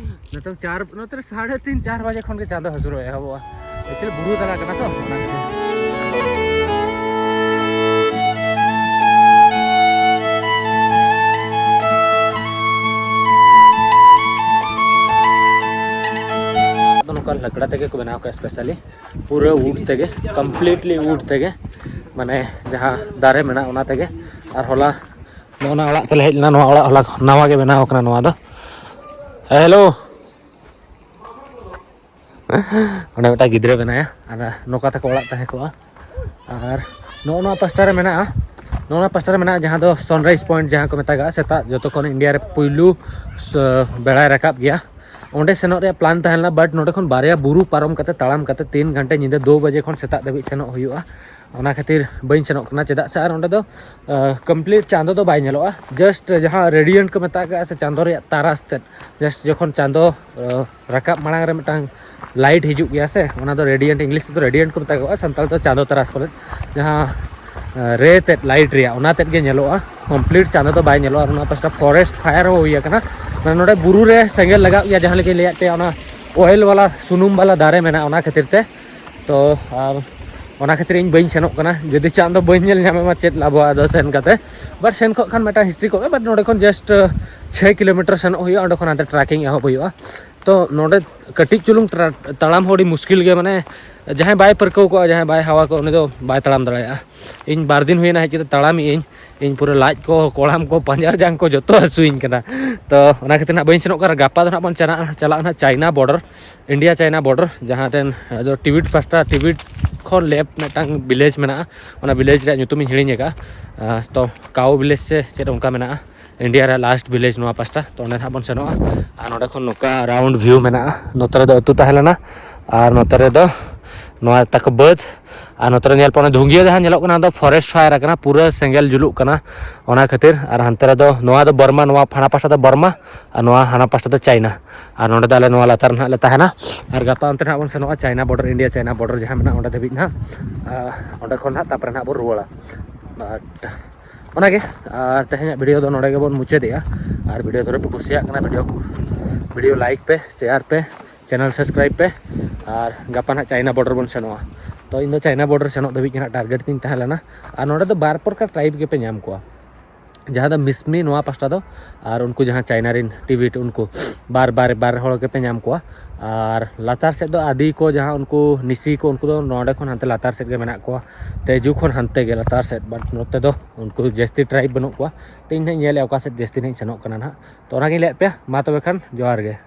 ᱱᱤᱛᱚᱜ ᱪᱟᱨ, ᱱᱚᱛᱮ ᱨᱮ ᱥᱟᱲᱮ ᱛᱤᱱ, ᱪᱟᱨ ᱵᱟᱡᱮ ᱠᱷᱚᱱ ᱜᱮ ᱪᱟᱸᱫᱚ ᱦᱟᱹᱥᱩᱨᱚᱜ ᱮᱦᱚᱵᱚᱜᱼᱟ᱾ Actually ᱵᱩᱨᱩ ᱛᱟᱞᱟ ᱠᱟᱱᱟ ᱛᱚ, ᱚᱱᱟ ᱠᱷᱟᱹᱛᱤᱨ᱾ ᱫᱚ ᱱᱚᱝᱠᱟ ᱞᱟᱠᱲᱟ ᱛᱮᱜᱮ ᱠᱚ ᱵᱮᱱᱟᱣ ᱠᱟᱜᱼᱟ, specially ᱯᱩᱨᱟᱹ wood ᱛᱮᱜᱮ, completely wood ᱛᱮᱜᱮ, ᱢᱟᱱᱮ ᱡᱟᱦᱟᱸ ᱫᱟᱨᱮ ᱢᱮᱱᱟᱜᱼᱟ ᱚᱱᱟ ᱛᱮᱜᱮ᱾ ᱟᱨ ᱦᱚᱞᱟ ᱱᱚᱜᱼᱚ ᱱᱟ ᱚᱲᱟᱜ ᱛᱮᱞᱮ ᱦᱮᱡ ᱞᱮᱱᱟ, ᱱᱚᱣᱟ ᱚᱲᱟᱜ ᱦᱚᱞᱟ ᱱᱟᱣᱟ ᱜᱮ ᱵᱮᱱᱟᱣ ᱠᱟᱱᱟ ᱱᱚᱣᱟ ᱫᱚ᱾ ᱦᱮᱞᱳ᱾ ᱚᱸᱰᱮ ᱢᱤᱫᱴᱟᱝ ᱜᱤᱫᱽᱨᱟᱹ ᱢᱮᱱᱟᱭᱟ, ᱟᱨ ᱱᱚᱝᱠᱟ ᱛᱟᱠᱚ ᱚᱲᱟᱜ ᱛᱟᱦᱮᱸ ᱠᱚᱜᱼᱟ᱾ ᱟᱨ ᱱᱚᱜᱼᱚ ᱱᱚᱣᱟ ᱯᱟᱥᱴᱟ ᱨᱮ ᱢᱮᱱᱟᱜᱼᱟ, ᱱᱚᱜᱼᱚ ᱱᱚᱣᱟ ᱯᱟᱥᱴᱟ ᱨᱮ ᱢᱮᱱᱟᱜᱼᱟ, ᱡᱟᱦᱟᱸ ᱫᱚ sunrise point ᱡᱟᱦᱟᱸ ᱠᱚ ᱢᱮᱛᱟᱜᱟᱜᱼᱟ, ᱥᱮᱛᱟᱜ ᱡᱚᱛᱚ ᱠᱷᱚᱱ ᱤᱱᱰᱤᱭᱟ ᱨᱮ ᱯᱩᱭᱞᱩ ᱥ-, ᱵᱮᱲᱟᱭ ᱨᱟᱠᱟᱵ ᱜᱮᱭᱟ᱾ ᱚᱸᱰᱮ ᱥᱮᱱᱚᱜ ᱨᱮᱭᱟᱜ plan ᱛᱟᱦᱮᱸ ᱞᱮᱱᱟ, but ᱱᱚᱸᱰᱮ ᱠᱷᱚᱱ ᱵᱟᱨᱭᱟ ᱵᱩᱨᱩ ᱯᱟᱨᱚᱢ ᱠᱟᱛᱮ, ᱛᱟᱲᱟᱢ ᱠᱟᱛᱮ ᱛᱤᱱ ᱜᱷᱚᱱᱴᱟ ᱧᱤᱫᱟᱹ ᱫᱩ ᱵᱟᱡᱮ ᱠᱷᱚᱱ ᱥᱮᱛᱟᱜ ᱫᱷᱟᱹᱵᱤᱡ ᱥᱮᱱᱚᱜ ᱦᱩᱭᱩᱜᱼᱟ᱾ ᱚᱱᱟ ᱠᱷᱟᱹᱛᱤᱨ ᱵᱟᱹᱧ ᱥᱮᱱᱚᱜ ᱠᱟᱱᱟ, ᱪᱮᱫᱟᱜ ᱥᱮ ᱟᱨ ᱚᱸᱰᱮ ᱫᱚ, ᱟᱸ, complete ᱪᱟᱸᱫᱚ ᱫᱚ ᱵᱟᱭ ᱧᱮᱞᱚᱜᱼᱟ, just ᱡᱟᱦᱟᱸ radiant ᱠᱚ ᱢᱮᱛᱟᱜ ᱠᱟᱜᱼᱟ ᱥᱮ ᱪᱟᱸᱫᱚ ᱨᱮᱭᱟᱜ ᱛᱟᱨᱟᱥ ᱛᱮᱫ, just ᱡᱚᱠᱷᱚᱱ ᱪᱟᱸᱫᱚ, ᱟᱸ, ᱨᱟᱠᱟᱵ ᱢᱟᱲᱟᱝ ᱨᱮ ᱢᱤᱫᱴᱟᱝ light ᱦᱤᱡᱩᱜ ᱜᱮᱭᱟ ᱥᱮ, ᱚᱱᱟ ᱫᱚ radiant, English ᱛᱮᱫᱚ radiant ᱠᱚ ᱢᱮᱛᱟᱜᱟᱜᱼᱟ, ᱥᱟᱱᱛᱟᱲ ᱫᱚ ᱪᱟᱸᱫᱚ ᱛᱟᱨᱟᱥ ᱯᱟᱞᱮᱫ, ᱡᱟᱦᱟᱸ, ᱟᱸ, ray ᱛᱮᱫ, light ᱨᱮᱭᱟᱜ, ᱚᱱᱟ ᱛᱮᱫ ᱜᱮ ᱧᱮᱞᱚᱜᱼᱟ᱾ Complete ᱪᱟᱸᱫᱚ ᱫᱚ ᱵᱟᱭ ᱧᱮᱞᱚᱜᱼᱟ᱾ ᱟᱨ ᱚᱱᱟ ᱯᱟᱥᱴᱟ forest fire ᱦᱚᱸ ᱦᱩᱭ ᱟᱠᱟᱱᱟ, ᱢᱟᱱᱮ ᱱᱚᱰᱮ ᱵᱩᱨᱩ ᱨᱮ ᱥᱮᱸᱜᱮᱞ ᱞᱟᱜᱟᱜ ᱜᱮᱭᱟ, ᱡᱟᱦᱟᱸ ᱞᱮᱠᱟᱧ ᱞᱟᱹᱭᱟᱫ ᱯᱮᱭᱟ, ᱚᱱᱟ oil ᱵᱟᱞᱟ, ᱥᱩᱱᱩᱢ ᱵᱟᱞᱟ ᱫᱟᱨᱮ ᱢᱮᱱᱟᱜᱼᱟ, ᱚᱱᱟ ᱠᱷᱟᱹᱛᱤᱨ ᱛᱮ᱾ ᱛᱚ, ᱟᱨ ᱚᱱᱟ ᱠᱷᱟᱹᱛᱤᱨ ᱤᱧ ᱵᱟᱹᱧ ᱥᱮᱱᱚᱜ ᱠᱟᱱᱟ᱾ ᱡᱩᱫᱤ ᱪᱟᱸᱫᱚ ᱵᱟᱹᱧ ᱧᱮᱞ ᱧᱟᱢᱮ ᱢᱟ, ᱪᱮᱫ ᱞᱟᱵᱷᱚᱜᱼᱟ ᱟᱫᱚ ᱥᱮᱱ ᱠᱟᱛᱮ? But ᱥᱮᱱ ᱠᱚᱜ ᱠᱷᱟᱱ ᱢᱤᱫᱴᱟᱝ history ᱠᱚᱜᱼᱟ, but ᱱᱚᱰᱮ ᱠᱷᱚᱱ just ᱪᱷᱚᱭ ᱠᱤᱞᱳᱢᱤᱴᱟᱨ ᱥᱮᱱᱚᱜ ᱦᱩᱭᱩᱜᱼᱟ, ᱚᱸᱰᱮ ᱠᱷᱚᱱ ᱦᱟᱱᱛᱮ trekking ᱮᱦᱚᱵ ᱦᱩᱭᱩᱜᱼᱟ᱾ ᱛᱚ, ᱱᱚᱰᱮ ᱠᱟᱹᱴᱤᱡ ᱪᱩᱞᱩᱝ ᱛᱟᱲᱟ-, ᱛᱟᱲᱟᱢ ᱦᱚᱸ ᱟᱹᱰᱤ ᱢᱩᱥᱠᱤᱞ ᱜᱮᱭᱟ, ᱢᱟᱱᱮ ᱡᱟᱦᱟᱸᱭ ᱵᱟᱭ ᱯᱟᱹᱨᱠᱟᱹᱣ ᱠᱚᱜᱼᱟ, ᱡᱟᱦᱟᱸᱭ ᱵᱟᱭ ᱦᱟᱣᱟ ᱠᱚᱜᱼᱟ, ᱩᱱᱤ ᱫᱚ ᱵᱟᱭ ᱛᱟᱲᱟᱢ ᱫᱟᱲᱮᱭᱟᱜᱼᱟ᱾ ᱤᱧ ᱵᱟᱨ ᱫᱤᱱ ᱦᱩᱭᱮᱱᱟ ᱦᱮᱡ ᱠᱟᱛᱮ ᱛᱟᱲᱟᱢᱮᱜ ᱟᱹᱧ, ᱤᱧ ᱯᱩᱨᱟᱹ ᱞᱟᱡ ᱠᱚ, ᱠᱚᱲᱟᱢ ᱠᱚ, ᱯᱟᱸᱡᱟ ᱡᱟᱝ ᱠᱚ ᱡᱚᱛᱚ ᱦᱟᱹᱥᱩᱭᱤᱧ ᱠᱟᱱᱟ᱾ ᱛᱚ, ᱚᱱᱟ ᱠᱷᱟᱹᱛᱤᱨ ᱱᱟᱜ ᱵᱟᱹᱧ ᱥᱮᱱᱚᱜ ᱠᱟᱱᱟ᱾ ᱜᱟᱯᱟ ᱫᱚ ᱱᱟᱜ ᱵᱚᱱ ᱪᱟᱞᱟᱜᱼᱟ, ᱪᱟᱞᱟᱜᱼᱟ ᱱᱟᱜ China border, India China border, ᱡᱟᱦᱟᱸ ᱴᱷᱮᱱ ᱫᱚ ᱴᱤᱵᱤᱴ ᱯᱟᱥᱴᱟ, ᱴᱤᱵᱤᱴ ᱠᱷᱚᱱ left ᱢᱤᱫᱴᱟᱝ village ᱢᱮᱱᱟᱜᱼᱟ᱾ ᱚᱱᱟ village ᱨᱮᱭᱟᱜ ᱧᱩᱛᱩᱢ ᱤᱧ ᱦᱤᱲᱤᱧ ᱟᱠᱟᱫᱼᱟ᱾ ᱟᱸ, ᱛᱚ, cow village ᱥᱮ ᱪᱮᱫ ᱚᱱᱠᱟ ᱢᱮᱱᱟᱜᱼᱟ, India ᱨᱮ last village ᱱᱚᱣᱟ ᱯᱟᱥᱴᱟ᱾ ᱛᱚ, ᱚᱸᱰᱮ ᱱᱟᱜ ᱵᱚᱱ ᱥᱮᱱᱚᱜᱼᱟ᱾ ᱟᱨ ᱱᱚᱸᱰᱮ ᱠᱷᱚᱱ ᱱᱚᱝᱠᱟ round view ᱢᱮᱱᱟᱜᱼᱟ᱾ ᱱᱚᱛᱮ ᱨᱮᱫᱚ ᱟᱹᱛᱩ ᱛᱟᱦᱮᱸ ᱞᱮᱱᱟ, ᱟᱨ ᱱᱚᱛᱮ ᱨᱮᱫᱚ ᱱᱚᱣᱟ ᱛᱟᱠᱚ ᱵᱟᱹᱫᱽ, ᱟᱨ ᱱᱚᱛᱮ ᱨᱮ ᱧᱮᱞ ᱯᱮ, ᱚᱱᱟ ᱫᱷᱩᱝᱜᱤᱭᱟᱹ ᱡᱟᱦᱟᱸ ᱧᱮᱞᱚᱜ ᱠᱟᱱᱟ, ᱚᱱᱟ ᱫᱚ forest fire ᱠᱟᱱᱟ, ᱯᱩᱨᱟᱹ ᱥᱮᱸᱜᱮᱞ ᱡᱩᱞᱩᱜ ᱠᱟᱱᱟ᱾ ᱚᱱᱟ ᱠᱷᱟᱹᱛᱤᱨ ᱟᱨ ᱦᱟᱱᱛᱮ ᱨᱮᱫᱚ, ᱱᱚᱣᱟ ᱫᱚ ᱵᱚᱨᱢᱟ, ᱱᱚᱣᱟ ᱦᱟᱱᱟ ᱯᱟᱥᱴᱟ ᱫᱚ ᱵᱚᱨᱢᱟ ᱟᱨ ᱱᱚᱣᱟ ᱦᱟᱱᱟ ᱯᱟᱥᱴᱟ ᱫᱚ ᱪᱟᱭᱱᱟ᱾ ᱟᱨ ᱱᱚᱰᱮ ᱫᱚ ᱟᱞᱮ ᱱᱚᱣᱟ ᱞᱟᱛᱟᱨ ᱨᱮ ᱱᱟᱦᱟᱜ ᱞᱮ ᱛᱟᱦᱮᱱᱟ᱾ ᱟᱨ ᱜᱟᱯᱟ ᱚᱱᱛᱮ ᱱᱟᱦᱟᱜ ᱵᱚᱱ ᱥᱮᱱᱚᱜᱼᱟ China border, India China border ᱡᱟᱦᱟᱸ ᱢᱮᱱᱟᱜᱼᱟ, ᱚᱸᱰᱮ ᱫᱷᱟᱹᱵᱤᱡ ᱱᱟᱦᱟᱜ᱾ ᱟᱨ ᱚᱸᱰᱮ ᱠᱷᱚᱱ ᱱᱟᱦᱟᱜ ᱛᱟᱨᱯᱚᱨᱮ ᱱᱟᱦᱟᱜ ᱵᱚᱱ ᱨᱩᱣᱟᱹᱲᱟ᱾ But ᱚᱱᱟᱜᱮ, ᱟᱨ ᱛᱮᱦᱮᱧᱟᱜ video ᱫᱚ ᱱᱚᱰᱮ ᱜᱮᱵᱚᱱ ᱢᱩᱪᱟᱹᱫᱮᱜᱼᱟ᱾ ᱟᱨ video ᱫᱷᱚᱨᱮ ᱯᱮ ᱠᱩᱥᱤᱭᱟᱜ ᱠᱟᱱᱟ, video, video like ᱯᱮ, share ᱯᱮ, channel subscribe ᱯᱮ, ᱟᱨ ᱜᱟᱯᱟ ᱱᱟᱦᱟᱜ ᱪᱟᱭᱱᱟ border ᱵᱚᱱ ᱥᱮᱱᱚᱜᱼᱟ᱾ ᱛᱚ ᱤᱧ ᱫᱚ ᱪᱟᱭᱱᱟ border ᱥᱮᱱᱚᱜ ᱫᱷᱟᱹᱵᱤᱡ ᱜᱮ ᱱᱟᱦᱟᱜ target ᱛᱤᱧ ᱛᱟᱦᱮᱸ ᱞᱮᱱᱟ᱾ ᱟᱨ ᱱᱚᱰᱮ ᱫᱚ ᱵᱟᱨ ᱯᱨᱚᱠᱟᱨ tribe ᱜᱮᱯᱮ ᱧᱟᱢ ᱠᱚᱣᱟ, ᱡᱟᱦᱟᱸ ᱫᱚ ᱢᱤᱥᱢᱤ ᱱᱚᱣᱟ ᱯᱟᱥᱴᱟ ᱫᱚ, ᱟᱨ ᱩᱱᱠᱩ ᱡᱟᱦᱟᱸ ᱪᱟᱭᱱᱟ ᱨᱮᱱ ᱴᱤᱵᱤᱴ, ᱩᱱᱠᱩ ᱵᱟᱨ, ᱵᱟᱨ, ᱵᱟᱨ ᱦᱚᱲ ᱜᱮᱯᱮ ᱧᱟᱢ ᱠᱚᱣᱟ᱾ ᱟᱨ ᱞᱟᱛᱟᱨ ᱥᱮᱫ ᱫᱚ ᱟᱫᱤ ᱠᱚ, ᱡᱟᱦᱟᱸ ᱩᱱᱠᱩ ᱱᱤᱥᱤ ᱠᱚ, ᱩᱱᱠᱩ ᱫᱚ ᱱᱚᱰᱮ ᱠᱷᱚᱱ ᱦᱟᱱᱛᱮ ᱞᱟᱛᱟᱨ ᱥᱮᱫ ᱜᱮ ᱢᱮᱱᱟᱜ ᱠᱚᱣᱟ, ᱛᱮᱡᱩ ᱠᱷᱚᱱ ᱦᱟᱱᱛᱮ ᱜᱮ ᱞᱟᱛᱟᱨ ᱥᱮᱫ᱾ But ᱱᱚᱛᱮ ᱫᱚ ᱩᱱᱠᱩ ᱡᱟᱹᱥᱛᱤ tribe ᱵᱟᱹᱱᱩᱜ ᱠᱚᱣᱟ᱾ ᱛᱚ ᱤᱧ ᱦᱟᱸᱜ ᱧᱮᱞᱮᱫᱼᱟ ᱚᱠᱟ ᱥᱮᱫ ᱡᱟᱹᱥᱛᱤ ᱱᱟᱦᱟᱜ ᱤᱧ ᱥᱮᱱᱚᱜ ᱠᱟᱱᱟ ᱱᱟᱦᱟᱜ᱾ ᱛᱚ ᱚᱱᱟᱜᱤᱧ ᱞᱟᱹᱭᱟᱫ ᱯᱮᱭᱟ᱾ ᱢᱟ ᱛᱚᱵᱮ ᱠᱷᱟᱱ ᱡᱚᱦᱟᱨ ᱜᱮ᱾